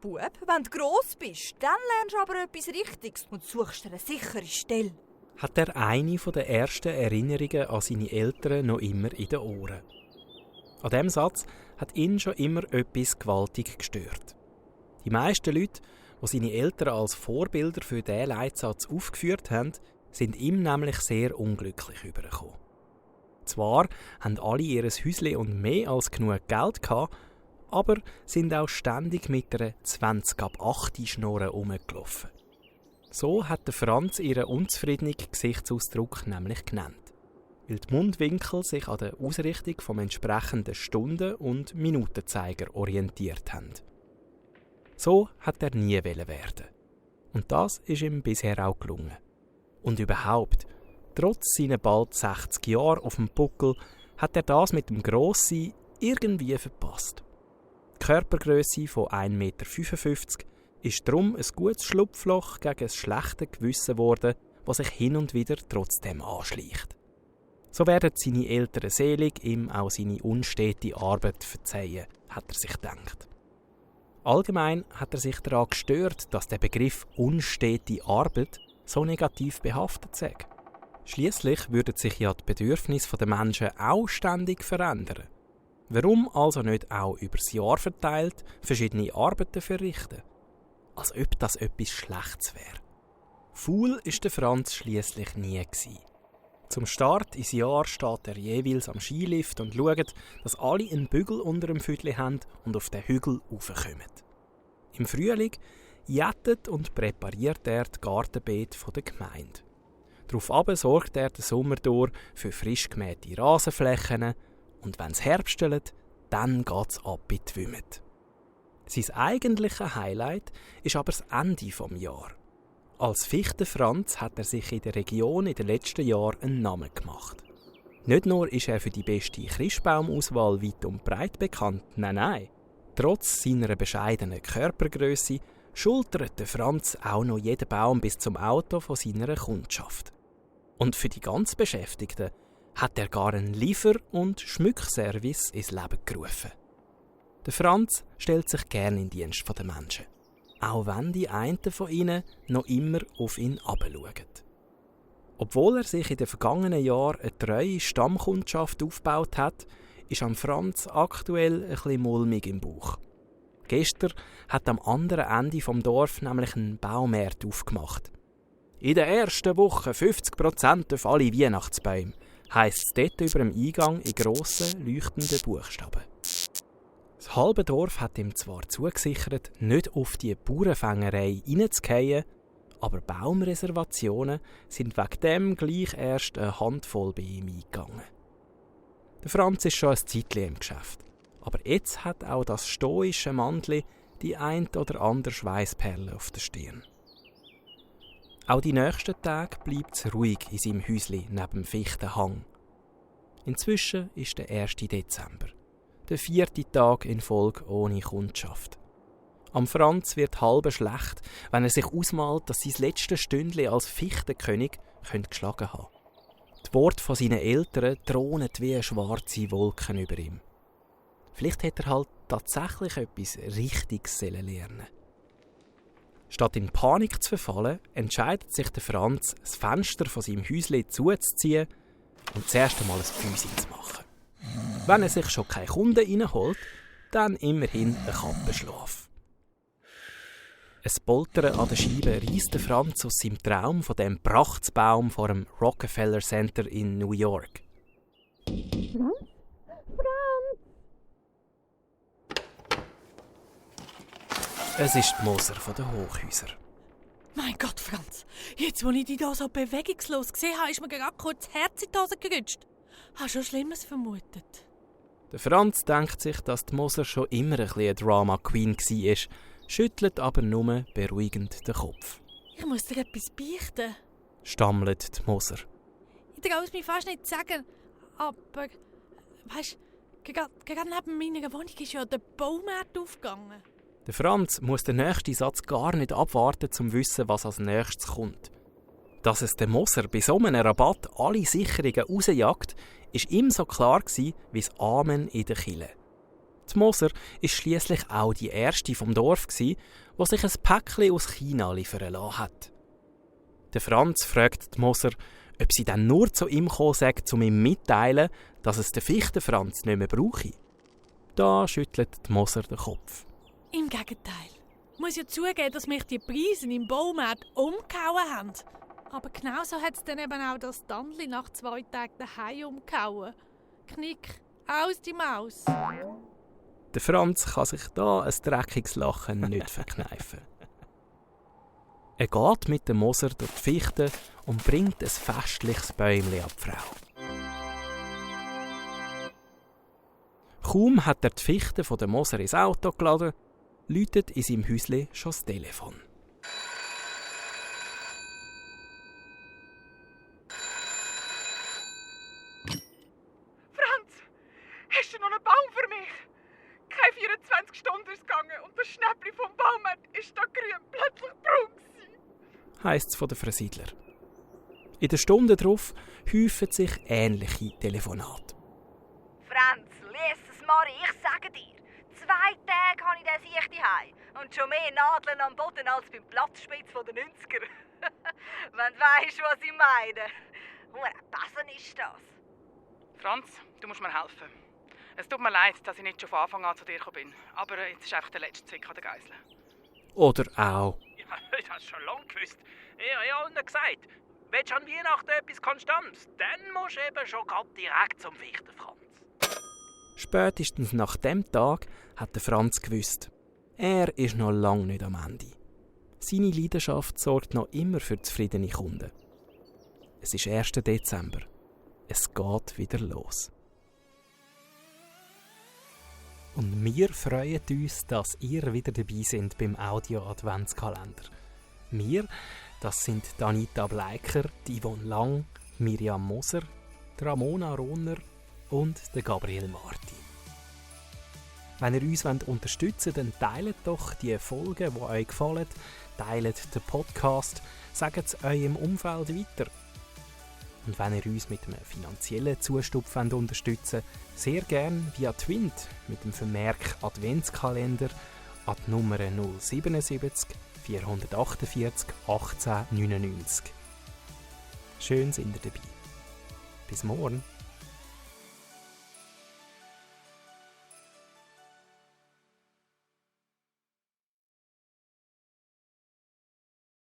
Bub, wenn du gross bist, dann lernst du aber etwas Richtiges und suchst dir eine sichere Stelle. Hat er eine der ersten Erinnerungen an seine Eltern noch immer in den Ohren. An diesem Satz hat ihn schon immer etwas gewaltig gestört. Die meisten Leute, die seine Eltern als Vorbilder für diesen Leitsatz aufgeführt haben, sind ihm nämlich sehr unglücklich übergekommen. Zwar haben alle ihr Häuschen und mehr als genug Geld gehabt, aber sind auch ständig mit einer 20-ab-8-Schnurre rumgelaufen. So hat der Franz ihren unzufriedenen Gesichtsausdruck nämlich genannt, weil die Mundwinkel sich an der Ausrichtung vom entsprechenden Stunden- und Minutenzeiger orientiert haben. So hat er nie werden. Und das ist ihm bisher auch gelungen. Und überhaupt, trotz seiner bald 60 Jahre auf dem Buckel, hat er das mit dem Grosssein irgendwie verpasst. Die Körpergrösse von 1,55 Meter ist darum ein gutes Schlupfloch gegen ein schlechtes Gewissen geworden, das sich hin und wieder trotzdem anschleicht. So werden seine Eltern selig ihm auch seine unstete Arbeit verzeihen, hat er sich gedacht. Allgemein hat er sich daran gestört, dass der Begriff unstete Arbeit so negativ behaftet sei. Schliesslich würden sich ja die Bedürfnisse der Menschen auch ständig verändern. Warum also nicht auch übers Jahr verteilt verschiedene Arbeiten verrichten? Als ob das etwas Schlechtes wäre. Faul war der Franz schliesslich nie. Zum Start ins Jahr steht er jeweils am Skilift und schaut, dass alle einen Bügel unter dem Füdli haben und auf den Hügel raufkommen. Im Frühling jettet und präpariert er die Gartenbeete der Gemeinde. Daraufhin sorgt er den Sommer durch für frisch gemähte Rasenflächen und wenn es herbstelt, dann geht es ab in die Wümet. Sein eigentliches Highlight ist aber das Ende des Jahres. Als Fichtenfranz hat er sich in der Region in den letzten Jahren einen Namen gemacht. Nicht nur ist er für die beste Christbaumauswahl weit und breit bekannt, nein. Trotz seiner bescheidenen Körpergrösse schultert der Franz auch noch jeden Baum bis zum Auto von seiner Kundschaft. Und für die ganz Beschäftigten hat er gar einen Liefer- und Schmückservice ins Leben gerufen. Der Franz stellt sich gern in den Dienst der Menschen, auch wenn die einen von ihnen noch immer auf ihn herabschauen. Obwohl er sich in den vergangenen Jahren eine treue Stammkundschaft aufgebaut hat, ist am Franz aktuell ein bisschen mulmig im Bauch. Gestern hat am anderen Ende vom Dorf nämlich einen Baumarkt aufgemacht. In der ersten Woche 50% auf alle Weihnachtsbäume, heisst es dort über dem Eingang in grossen, leuchtenden Buchstaben. Das halbe Dorf hat ihm zwar zugesichert, nicht auf die Bauernfängerei reinzugehen, aber Baumreservationen sind wegen dem gleich erst eine Handvoll bei ihm eingegangen. Der Franz ist schon ein Zeitchen im Geschäft. Aber jetzt hat auch das stoische Mantli die ein oder andere Schweissperle auf der Stirn. Auch die nächsten Tage bleibt es ruhig in seinem Häusli neben dem Fichtenhang. Inzwischen ist der 1. Dezember, der 4. Tag in Folge ohne Kundschaft. Am Franz wird halb schlecht, wenn er sich ausmalt, dass sein letztes Stündchen als Fichtenkönig geschlagen haben. Die Worte von seinen Eltern thronen wie schwarze Wolken über ihm. Vielleicht hätte er halt tatsächlich etwas Richtiges lernen. Statt in Panik zu verfallen, entscheidet sich der Franz, das Fenster von seinem Häuschen zuzuziehen und zuerst einmal ein Feuerchen zu machen. Wenn er sich schon keine Kunden reinholt, dann immerhin ein Kappenschlaf. Ein Poltern an der Scheibe reisst der Franz aus seinem Traum von dem Prachtsbaum vor dem Rockefeller Center in New York. Franz? Es ist die Moser von den Hochhäusern. Mein Gott, Franz, jetzt, wo ich dich hier so bewegungslos gesehen habe, ist mir gerade kurz das Herz in die Hose gerutscht. Hast du schon Schlimmes vermutet? Der Franz denkt sich, dass die Moser schon immer ein bisschen eine Drama-Queen war, schüttelt aber nur beruhigend den Kopf. Ich muss dir etwas beichten, stammelt die Moser. Ich traue es mir fast nicht zu sagen, aber weisst, gerade neben meiner Wohnung ist ja der Baumarkt aufgegangen. Der Franz muss den nächsten Satz gar nicht abwarten, um zu wissen, was als nächstes kommt. Dass es der Moser bei so einem Rabatt alle Sicherungen rausjagt, ist ihm so klar gewesen, wie das Amen in der Kille. Die Moser war schliesslich auch die erste vom Dorf, die sich ein Päckchen aus China liefern lassen hat. Der Franz fragt die Moser, ob sie dann nur zu ihm gekommen sei, um ihm mitteilen, dass es den Fichtenfranz nicht mehr brauche. Da schüttelt die Moser den Kopf. Im Gegenteil. Ich muss ja zugeben, dass mich die Preise im Baumarkt umgehauen haben. Aber genauso hat es dann eben auch das Tandli nach 2 Tagen daheim umgehauen. Knick, aus die Maus. Der Franz kann sich da ein dreckiges Lachen nicht verkneifen. Er geht mit dem Moser durch die Fichten und bringt ein festliches Bäumchen an die Frau. Kaum hat er die Fichten von dem Moser ins Auto geladen, läutet in seinem Häuschen schon das Telefon. Franz, hast du noch einen Baum für mich? Keine 24 Stunden ist gegangen und das Schnäppli vom Baumarkt ist da grün plötzlich braun gewesen. Heisst es von den Versiedler. In den Stunden darauf häufen sich ähnliche Telefonate. Franz, lies es mal, ich sage dir. 2 Tage habe ich den Sicht daheim und schon mehr Nadeln am Boden als beim Platzspitz der 90er. Wenn du weisst, was ich meine. Passen ist das. Franz, du musst mir helfen. Es tut mir leid, dass ich nicht schon von Anfang an zu dir gekommen bin. Aber jetzt ist einfach der letzte Zwick an der Geisel. Oder auch. Ja, ich habe es schon lange gewusst. Ich habe ja allen gesagt, willst du an Weihnachten etwas Konstantes, dann musst du eben schon grad direkt zum Fichtenfranz. Spätestens nach dem Tag hat der Franz gewusst, er ist noch lange nicht am Ende. Seine Leidenschaft sorgt noch immer für zufriedene Kunden. Es ist 1. Dezember. Es geht wieder los. Und wir freuen uns, dass ihr wieder dabei seid beim Audio-Adventskalender. Wir, das sind Anita Bleiker, Yvonne Lang, Miriam Moser, Ramona Rohner und Gabriel Marti. Wenn ihr uns unterstützen wollt, dann teilt doch die Folgen, die euch gefallen, teilt den Podcast, sagt es eurem Umfeld weiter. Und wenn ihr uns mit einem finanziellen Zustupf unterstützen wollt, sehr gerne via Twint mit dem Vermerk Adventskalender an die Nummer 077 448 18 99. Schön sind ihr dabei. Bis morgen.